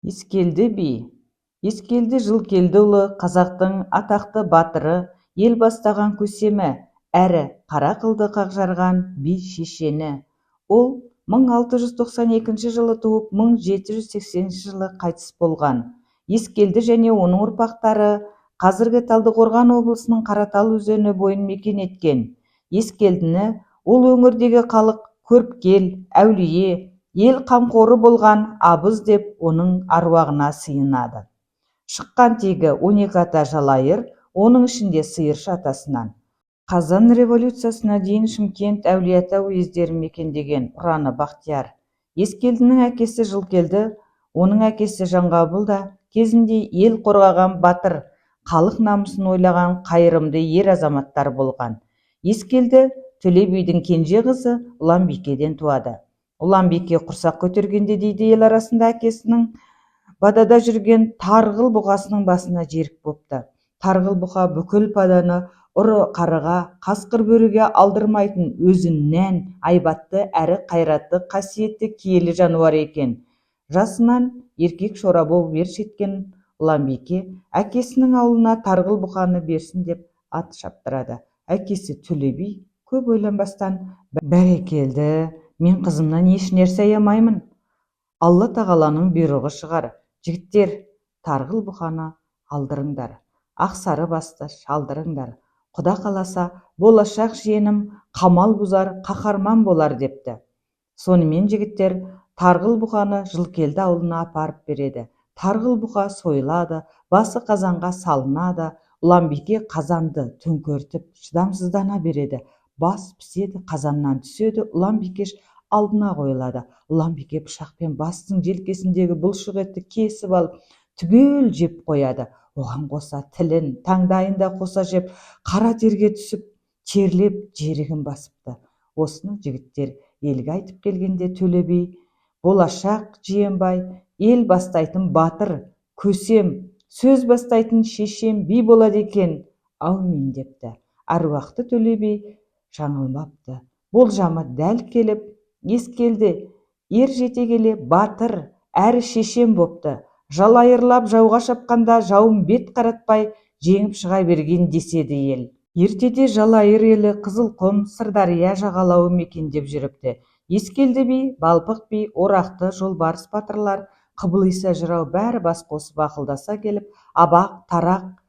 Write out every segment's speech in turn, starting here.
Ескелді би. Ескелді Жылкелдіұлы – қазақтың атақты батыры, ел бастаған көсемі әрі қара қылды қақ жарған би шешені. Ол 1692 жылы туып, 1780 жылы қайтыс болған. Ескелді және оның ұрпақтары қазіргі Талдықорған облысының Қаратал өзені бойын мекен еткен. Ескелдіні ол өңірдегі халық көріпкел, әулие, ел қамқоры болған абыз деп, оның аруағына сыйынады. Шыққан тегі 12 ата жалайыр, оның ішінде Сиыршы атасынан. Қазан революциясына дейін Шымкент, Әулиеата уездерін мекендеген. Ұраны Бақтияр. Ескелдінің әкесі Жылкелді, оның әкесі Жанғабыл да кезінде ел қорғаған батыр, халық намысын ойлаған қайырымды ер азаматтар болған. Ескелді Төле бидің кенже қызы Ұланбикеден туады. Ұланбике құрсақ көтергенде, дейді ел арасында, әкесінің бадада жүрген тарғыл бұқасының басына жерік бопты. Тарғыл бұқа бүкіл паданы ұры қарыға, қасқыр бөріге алдырмайтын өзі нән айбатты әрі қайратты, қасиетті, киелі жануар екен. Жасынан еркек шора болып ер жеткен Ұланбике әкесінің аулына тарғыл бұқаны берсін деп ат шаптырады. Әкесі Төле би көп ойланбастан: «Бәрекелді, мен қызымнан еш нәрсе аямаймын, Алла тағаланың бұйрығы шығар. Жігіттер, тарғыл бұқаны алдырыңдар, ақсары басты шалдырыңдар. Құда қаласа, болашақ жиенім қамал бұзар қаһарман болар», – депті. Сонымен жігіттер тарғыл бұқаны Жылкелді аулына апарып береді. Тарғыл бұқа сойылады, басы қазанға салынады. Ұланбике қазанды төңкертіп, шыдамсыздана береді. Бас піседі, қазаннан түседі, Ұланбикеш алдына қойылады. Ұланбике пышақпен бастың желкесіндегі бұлшық етті кесіп алып, түгел жеп қояды. Оған қоса тілін, таңдайын да қоса жеп, қара терге түсіп, терлеп, жерігін басыпты. Осыны жігіттер елге айтып келгенде, Төле би: «Болашақ Жиенбай ел бастайтын батыр, көсем, сөз бастайтын шешен би болады екен, әумин», – депті. Әруақты Төле би жаңылмапты, болжамы дәл келіп, Ескелді ер жете келе батыр әрі шешен бопты. Жалайырлап жауға шапқанда жауын бет қаратпай жеңіп шыға берген деседі ел. Ертеде жалайыр елі Қызылқұм, Сырдария жағалауын мекендеп жүріпті. Ескелді би, Балпық би, Орақты, Жолбарыс батырлар, Қыбылиса жырау бәрі бас қосып, ақылдаса келіп: «Абақ Тарақ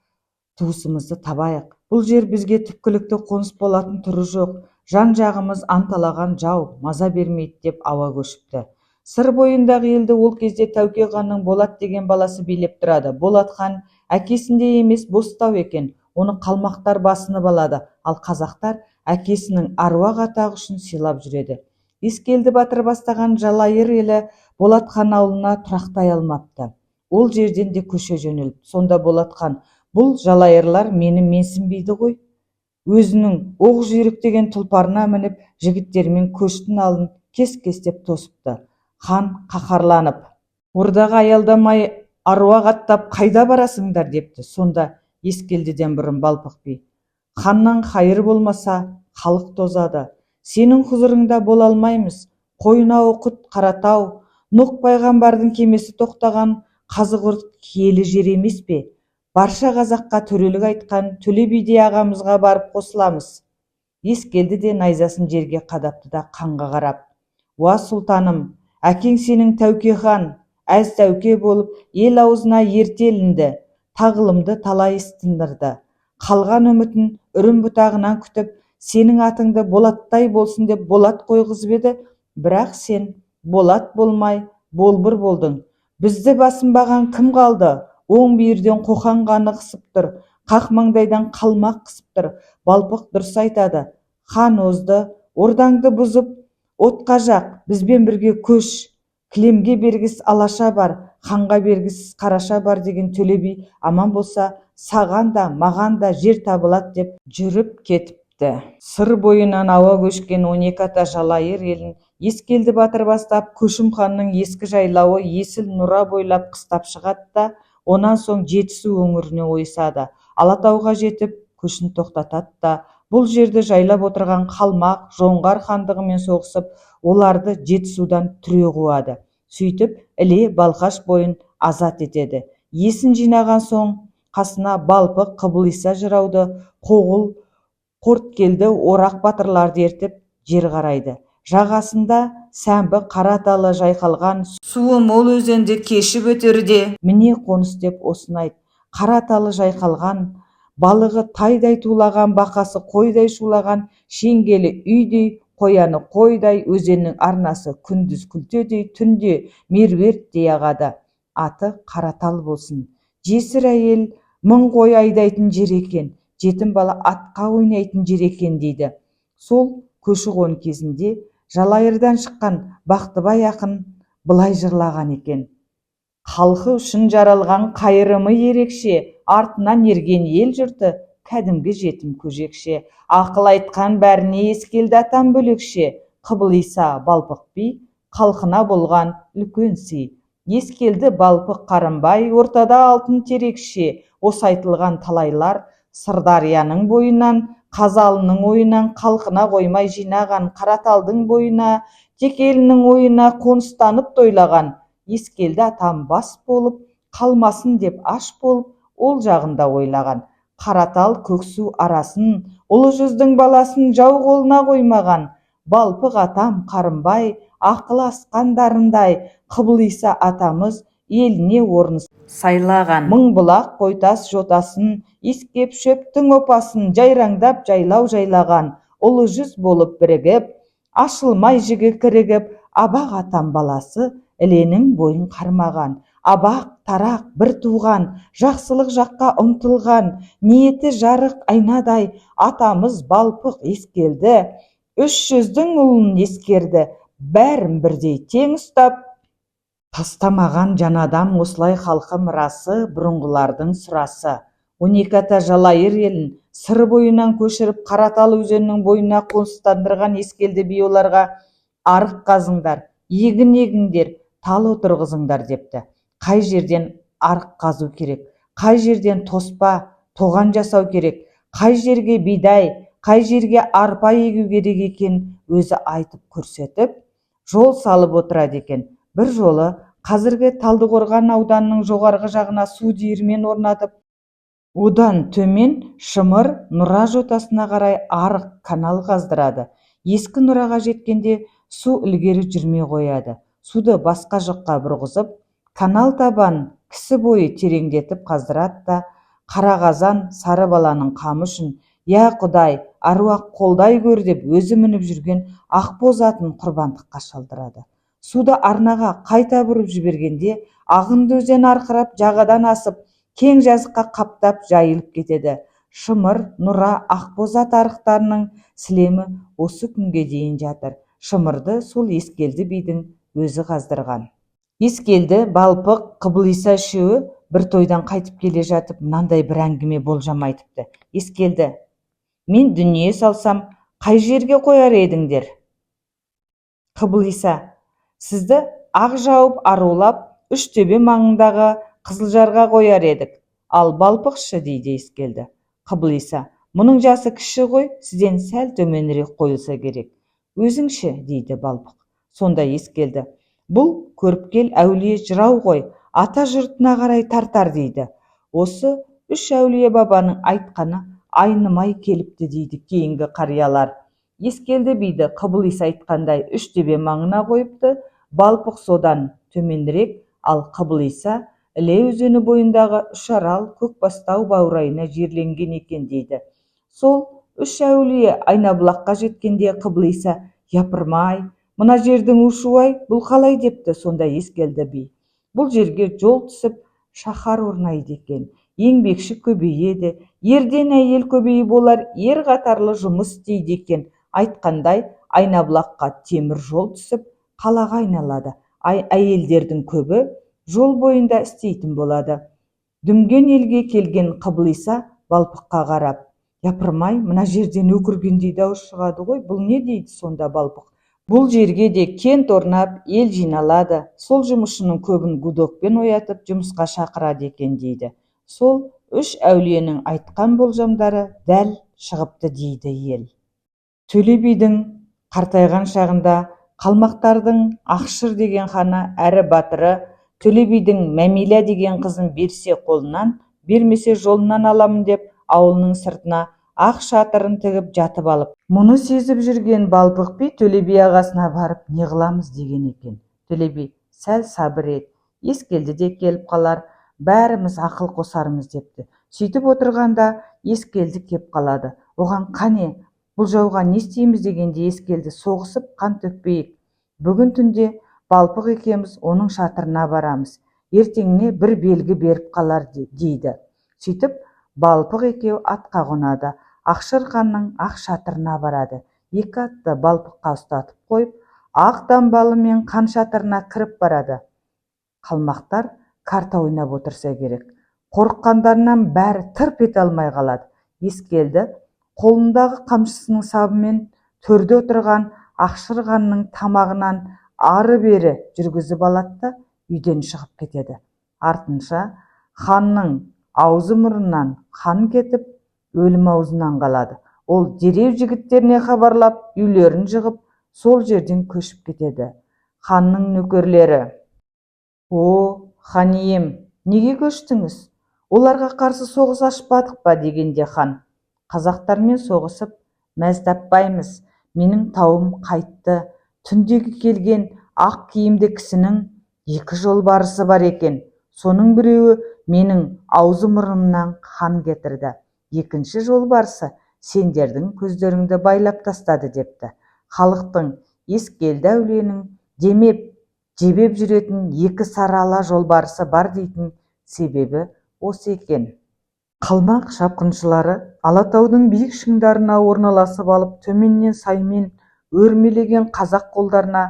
туысымызды табайық. Бұл жер бізге түпкілікті қоныс болатын түрі жоқ, жан жағымыз анталаған жау маза бермейді», – деп ауа көшіпті. Сыр бойындағы елді ол кезде Тәуке ханның Болат деген баласы билеп тұрады. Болат хан әкесіндей емес, бостау екен. Оны қалмақтар басынып алады, ал қазақтар әкесінің аруақ атағы үшін сыйлап жүреді. Ескелді батыр бастаған жалайыр елі Болат хан аулына тұрақтай алмапты, ол жерден де көше жөнеліп. Сонда Болат хан: «Бұл жалайырлар мені менсінбейді ғой», – өзінің Оқ жүйрік деген тұлпарына мініп, жігіттерімен көштің алдын кес-кестеп тосыпты. Хан қаһарланып: «Ордаға аялдамай, аруақ аттап қайда барасыңдар?» – депті. Сонда Ескелдіден бұрын Балпық би: «Ханнан қайыр болмаса, халық тозады. Сенің құзырыңда бола алмаймыз. Қойнауы құт Қаратау, Нұқ пайғамбардың кемесі тоқтаған Қазығұрт киелі жер емес пе? Барша қазаққа төрелік айтқан Төле бидей ағамызға барып қосыламыз». Ескелді де найзасын жерге қадапты да, ханға қарап: «Уа, сұлтаным, әкең сенің Тәуке хан әз тәуке болып, ел аузына ерте ілінді, тағылымды талай іс тындырды. Қалған үмітін үрім бұтағынан күтіп, сенің атыңды Болаттай болсын деп Болат қойғызып еді. Бірақ сен Болат болмай, Болбыр болдың. Бізді басынбаған кім қалды? Оң бүйірден Қоқан ханы қысып тұр, қақ маңдайдан қалмақ қысып тұр. Балпық дұрыс айтады. Хан озды, ордаңды бұзып, отқа жақ, бізбен бірге көш. Кілемге бергісіз алаша бар, ханға бергісіз қараша бар деген Төле би аман болса, саған да, маған да жер табылады», – деп жүріп кетіпті. Сыр бойынан ауа көшкен 12 ата жалайыр елін Ескелді батыр бастап, Көшім ханның ескі жайлауы Есіл, Нұра бойлап қыстап шығады да, онан соң Жетісу өңіріне ойысады. Алатауға жетіп, көшін тоқтатады да, бұл жерді жайлап отырған қалмақ, Жоңғар хандығымен соғысып, оларды Жетісудан түре қуады. Сөйтіп, Іле, Балқаш бойын Азат етеді. Есін жинаған соң қасына Балпық, Қыбылиса жырауды, Қоғыл, Қорткелді, Орақ батырларды ертіп, жер қарайды. Жағасында сәмбі қара талы жайқалған, суы мол өзенді кешіп өтерде міне қоныс деп осыны айт. Қара талы жайқалған, балығы тайдай тулаған, бақасы қойдай шулаған, шеңгелі үйдей, қояны қойдай өзеннің арнасы күндіз күлтедей, түнде меруерттей ағады. Аты Қаратал болсын. Жесір әйел мың қой айдайтын жер екен, жетім бала атқа ойнайтын жер екен, дейді. Сол көші-қон кезінде Жалайырдан шыққан Бақтыбай ақын былай жырлаған екен: Халқы үшін жаралған, қайырымы ерекше, артынан ерген ел жұрты кәдімгі жетім көжекше. Ақыл айтқан бәріне Ескелді атам бөлекше. Қыбылиса, Балпық би халқына болған үлкен сый. Ескелді, Балпық, Қарымбай ортада алтын терекше. Осы айтылған талайлар Сырдарияның бойынан, Қазалының ойынан халқына қоймай жинаған, Қараталдың бойына, Текелінің ойына қоныстанып тойлаған. Ескелді атам бас болып, қалмасын деп аш болып, ол жағында ойлаған. Қаратал, Көксу арасын, ұлы жүздің баласын жау қолына қоймаған. Балпық атам, Қарымбай ақылы асқан дарындай. Қыбылиса атамыз еліне орын сайлаған. Мыңбұлақ, Қойтас жотасын иіскеп, шөптің опасын жайраңдап жайлау жайлаған. Ұлы жүз болып бірігіп, ашылмай жігі кірігіп, Абақ атам баласы Іленің бойын қармаған. Абақ, Тарақ бір туған, жақсылық жаққа ұмтылған, ниеті жарық айнадай атамыз Балпық, Ескелді үш жүздің ұлын ескерді. Бәрін бірдей тең ұстап, тастамаған жан адам. Осылай, халқым, расы, бұрынғылардың сұрасы. 12 ата Жалайыр елін Сыр бойынан көшіріп, Қаратал өзенінің бойына қоныстандырған Ескелді би оларға: «Арық қазыңдар, егін егіңдер, тал отырғызыңдар», – депті. Қай жерден арық қазу керек, қай жерден тоспа тоған жасау керек, қай жерге бидай, қай жерге арпа егу керек екен, өзі айтып көрсетіп, жол салып отырады екен. Бір жолы қазіргі Талдықорған ауданының жоғарғы жағына су диірмен орнатып, одан төмен Шымыр, Нұра жотасына қарай арық, канал қаздырады. Ескі Нұраға жеткенде су ілгері жүрмей қояды. Суды басқа жаққа бұрғызып, канал табанын кісі бойы тереңдетіп қаздырады да, қара қазан сары баланың қамы үшін, «Я, Құдай, аруақ қолдай көр» деп, өзі мініп жүрген ақбоз атын құрбандыққа шалдырады. Суды арнаға қайта бұрып жібергенде, ағынды өзен арқырап, жағадан асып, кең жазыққа қаптап жайылып кетеді. Шымыр, Нұра, Ақбозат арықтарының сілемі осы күнге дейін жатыр. Шымырды сол Ескелді бидің өзі қаздырған. Ескелді, Балпық, Қыбылиса үшеуі бір тойдан қайтып келе жатып, мынандай бір әңгіме, болжам айтыпты. Ескелді: «Мен дүние салсам, қай жерге қояр едіңдер?» Қыбылиса: «Сізді ақ жауып, арулап, Үштөбе маңындағы Қызылжарға қояр едік. Ал Балпық ше?» – дейді Ескелді. Қыбылиса: «Мұның жасы кіші ғой, сізден сәл төменірек қойылса керек. Өзің ше?» – дейді Балпық. Сонда Ескелді: «Бұл көріпкел, әулие жырау ғой, ата жұртына қарай тартар», – дейді. Осы үш әулие бабаның айтқаны айнымай келіпті, дейді кейінгі қариялар. Ескелді биді Қыбылиса айтқандай Үштөбе маңына қойыпты, Балпық содан төменірек, ал Қыбылиса Іле өзені бойындағы Үшарал, Көкбастау баурайына жерленген екен, дейді. Сол үш әулие Айнабұлаққа жеткенде Қыбылиса: «Япырмай, мына жердің у-шуы-ай, бұл қалай?» – депті. Сонда Ескелді би: «Бұл жерге жол түсіп, шаһар орнайды екен, еңбекші көбейеді, ерден әйел көбейіп, олар ер қатарлы жұмыс істейді екен». Айтқандай, Айнабұлаққа темір жол түсіп, қалаға айналады. Әйелдердің көбі жол бойында істейтін болады. Дүнген елге келген Қыбылиса Балпыққа қарап: «Япырмай, мына жерден өкіргендей дауыс шығады ғой, бұл не?» – дейді. Сонда Балпық: «Бұл жерге де кент орнап, ел жиналады, сол жұмысшының көбін гудокпен оятып, жұмысқа шақырады екен», – дейді. Сол үш әулиенің айтқан болжамдары дәл шығыпты, дейді ел. Төле бидің қартайған шағында қалмақтардың Ақшыр деген ханы әрі батыры Төле бидің Мәмилә деген қызын берсе қолынан, бермесе жолынан аламын деп, ауылының сыртына ақ шатырын тігіп жатып алып. Мұны сезіп жүрген Балпық би Төле би ағасына барып, не қыламыз деген екен. Төле би: «Сәл сабыр ет, Ескелді де келіп қалар, бәріміз ақыл қосармыз», – депті. Сөйтіп отырғанда Ескелді кеп қалады. Оған: «Қане, бұл жауға не істейміз?» – дегенде, Ескелді: «Соғысып қан төкпейік. Бүгін түнде Балпық екеуміз оның шатырына барамыз. Ертеңіне бір белгі беріп қалар», – дейді. Сөйтіп Балпық екеуі атқа қонады, Ақшыр ханның ақ шатырына барады. Екі атты Балпыққа ұстатып қойып, ақ дамбалымен хан шатырына кіріп барады. Қалмақтар карта ойнап отырса керек. Қорыққандарынан бәрі тырп ете алмай қалады. Ескелді қолындағы қамшысының сабымен төрде отырған Ақшыр ханның тамағынан ары-бері жүргізіп алады да, үйден шығып кетеді. Артынша ханның аузы-мұрнынан қан кетіп, өлім аузынан қалады. Ол дереу жігіттеріне хабарлап, үйлерін жығып, сол жерден көшіп кетеді. Ханның нөкерлері: «О, хан ием, неге көштіңіз? Оларға қарсы соғыс ашпадық па?» – дегенде, хан: «Қазақтармен соғысып мәз таппаймыз. Менің тауым қайтты. Түндегі келген ақ киімді кісінің екі жолбарысы бар екен. Соның біреуі менің аузы-мұрнымнан қан кетірді, екінші жолбарысы сендердің көздеріңді байлап тастады», – депті. Халықтың Ескелді әулиенің демеп жебеп жүретін екі сары ала жолбарысы бар дейтін себебі осы екен. Қалмақ шапқыншылары Алатаудың биік шыңдарына орналасып алып, төменнен саймен өрмелеген қазақ қолдарына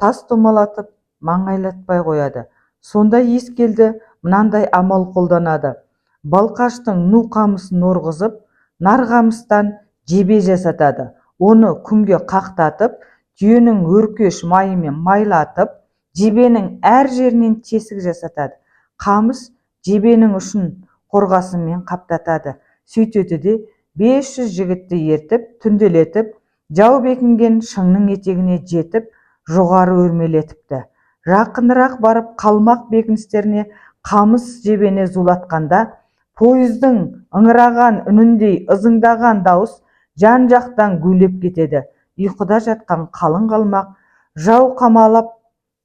тас домалатып, маңайлатпай қояды. Сонда Ескелді мынандай амал қолданады: Балқаштың ну қамысын орғызып, нар қамыстан жебе жасатады. Оны күнге қақтатып, түйенің өркеш майымен майлатып, жебенің әр жерінен тесік жасатады. Қамыс жебенің ұшын қорғасынмен қаптатады. Сөйтеді де, 500 жігітті ертіп, түнделетіп жау бекінген шыңның етегіне жетіп, жоғары өрмелетіпті. Жақынырақ барып, қалмақ бекіністеріне қамыс жебені зулатқанда, пойыздың ыңыраған үніндей ызыңдаған дауыс жан-жақтан гулеп кетеді. Ұйқыда жатқан қалың қалмақ жау қамалап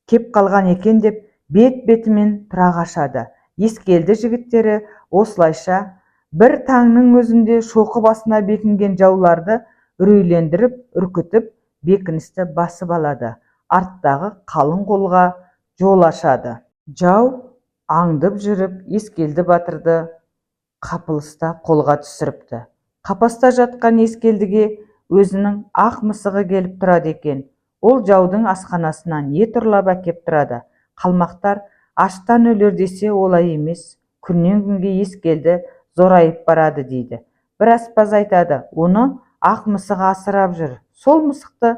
кеп қалған екен деп, бет-бетімен тұра қашады. Ескелді жігіттері осылайша бір таңның өзінде шоқы басына бекінген жауларды үрейлендіріп, үркітіп, бекіністі басып алады, арттағы қалың қолға жол ашады. Жау аңдып жүріп, Ескелді батырды қапылыста қолға түсіріпті. Қапаста жатқан Ескелдіге өзінің ақ мысығы келіп тұрады екен. Ол жаудың асханасынан ет ұрлап әкеп тұрады. Қалмақтар аштан өлер десе, олай емес, күннен күнге Ескелді зорайып барады дейді. Бір аспаз айтады: «Оны ақ мысығы асырап жүр, сол мысықты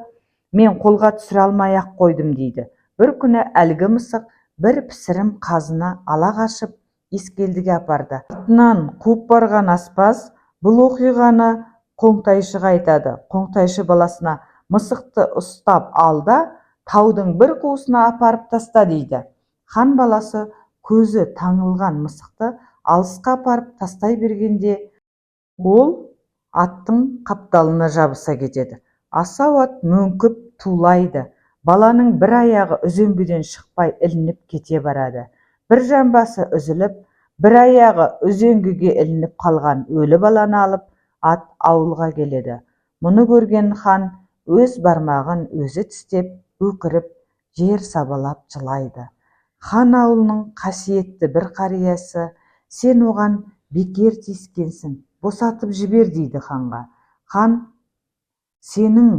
мен қолға түсіре алмай-ақ қойдым», – дейді. Бір күні әлгі мысық бір пісірім қазыны ала қашып, Ескелдіге апарды. Артынан қуып барған аспаз бұл оқиғаны Қоңтайшыға айтады. Қоңтайшы баласына: «Мысықты ұстап ал да, таудың бір қуысына апарып таста», – дейді. Хан баласы көзі таңылған мысықты алысқа апарып тастай бергенде, ол аттың қапталына жабыса кетеді. Асау ат мөңкіп тулайды. Баланың бір аяғы үзеңгіден шықпай ілініп кете барады. Бір жамбасы үзіліп, бір аяғы үзеңгіге ілініп қалған өлі баланы алып, ат ауылға келеді. Мұны көрген хан өз бармағын өзі тістеп, өкіріп, жер сабалап жылайды. Хан ауылының қасиетті бір қариясы: «Сен оған бекер тиіскенсің, босатып жібер», – дейді ханға. Хан: «Сенің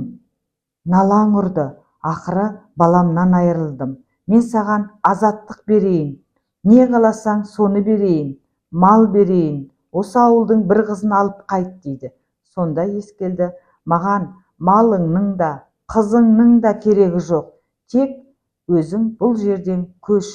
налаң ұрды, ақыры баламнан айырылдым. Мен саған азаттық берейін, не қаласаң, соны берейін, мал берейін, осы ауылдың бір қызын алып қайт», – дейді. Сонда Ескелді: «Маған малыңның да, қызыңның да керегі жоқ, тек өзің бұл жерден көш,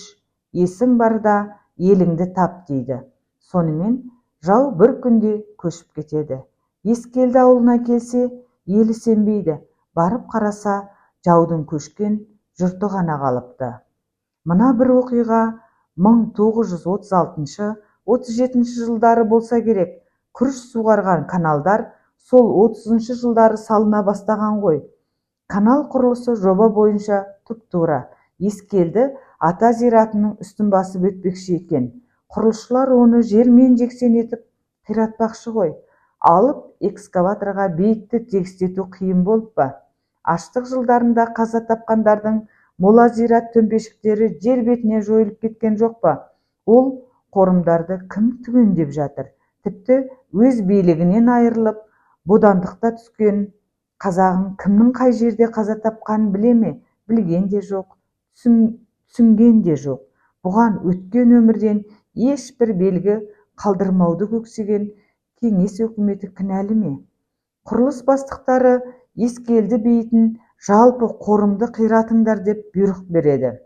есің барда еліңді тап», – дейді. Сонымен жау бір күнде көшіп кетеді. Ескелді ауылына келсе, елі сенбейді. Барып қараса, жаудың көшкен жұрты ғана қалыпты. Мына бір оқиға 1936-37 жылдары болса керек. Күріш суғарған каналдар сол 30-шы жылдары салына бастаған ғой. Канал құрылысы жоба бойынша тұп-тура Ескелді ата зиратының үстін басып өтпекші екен. Құрылысшылар оны жермен-жексен етіп қиратпақшы ғой. Алып экскаваторға бейітті тегістету қиын болып па? Аштық жылдарында қаза тапқандардың мола зират төмпешіктері жер бетінен жойылып кеткен жоқ па? Ол қорымдарды кім түгендеп жатыр? Тіпті өз билігінен айырылып, бодандыққа түскен қазағың кімнің қай жерде қаза тапқанын біле ме? Білген де жоқ, түсінген де жоқ. Бұған өткен өмірден ешбір белгі қалдырмауды көксеген кеңес өкіметі кінәлі ме? Құрылыс бастықтары Ескелді бейітін, жалпы қорымды қиратыңдар деп бұйрық береді.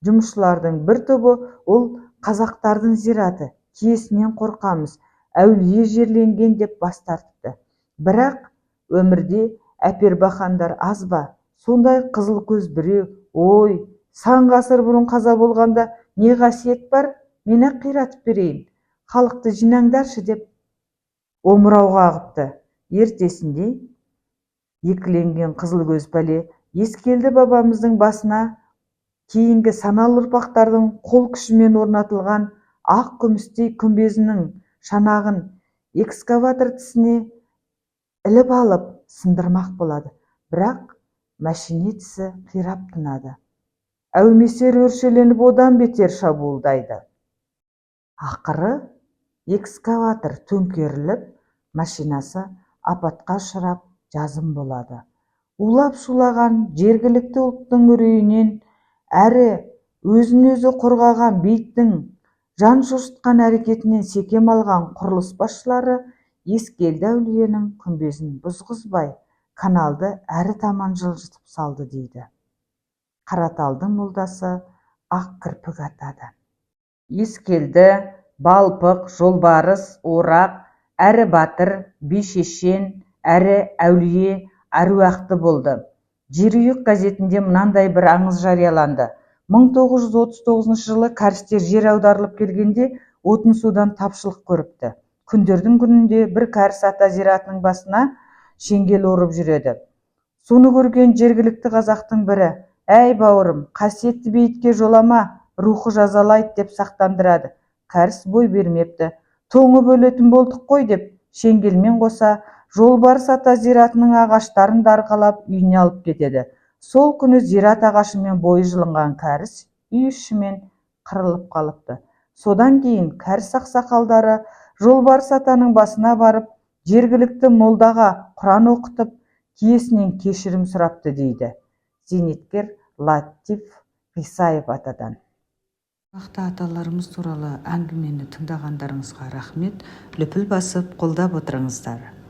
Жұмысшылардың бір тобы ол қазақтардың зираты, киесінен қорқамыз, әулие жерленген деп бас тартыпты. Бірақ өмірде әпербақандар аз ба? Сондай қызыл көз біреу: «Ой, сан ғасыр бұрын қаза болғанда не қасиет бар, мен-ақ қиратып берейін, халықты жинаңдаршы», – деп омырау қағыпты. Ертесінде екіленген қызыл көз пәле Ескелді бабамыздың басына кейінгі саналы ұрпақтардың қол күшімен орнатылған ақ күмістей күмбезінің шанағын экскаватор тісіне іліп алып, сындырмақ болады. Бірақ мәшине тісі қирап тынады. Әумесер өршеленіп, одан бетер шабуылдайды. Ақыры экскаватор төңкеріліп, машинасы апатқа ұшырап, жазым болады. Улап-шулаған жергілікті ұлттың үрейінен әрі өзін-өзі қорғаған биттің жан шошытқан әрекетінен секем алған құрылыс басшылары Ескелді әулиенің күмбезін бұзғызбай, каналды әрі таман жылжытып салды дейді. Қараталдың молдасы Ақ Кірпік атады. Ескелді, Балпық, Жолбарыс, Орақ әрі батыр, би, шешен, әрі әулие, әруақты болды. «Жерұйық» газетінде мынандай бір аңыз жарияланды. 1939 жылы кәрістер жер аударылып келгенде отын-судан тапшылық көріпті. Күндердің күнінде бір кәріс ата зиратының басына шеңгел орып жүреді. Соны көрген жергілікті қазақтың бірі: «Әй, бауырым, қасиетті бейітке жолама, рухы жазалайды», – деп сақтандырады. Кәріс бой бермепті. «Тоңып өлетін болдық қой», – деп шеңгелмен қоса Жолбарыс ата зиратының ағаштарын да арқалап, үйіне алып кетеді. Сол күні зират ағашымен бойы жылынған кәріс үй ішімен қырылып қалыпты. Содан кейін кәріс ақсақалдары Жолбарыс атаның басына барып, жергілікті молдаға құран оқытып, киесінен кешірім сұрапты дейді зейнеткер Латиф Қисаев атадан. Атақты аталарымыз туралы әңгімені тыңдағандарыңызға рахмет. Лүпіл басып, қолдап отырыңыздар.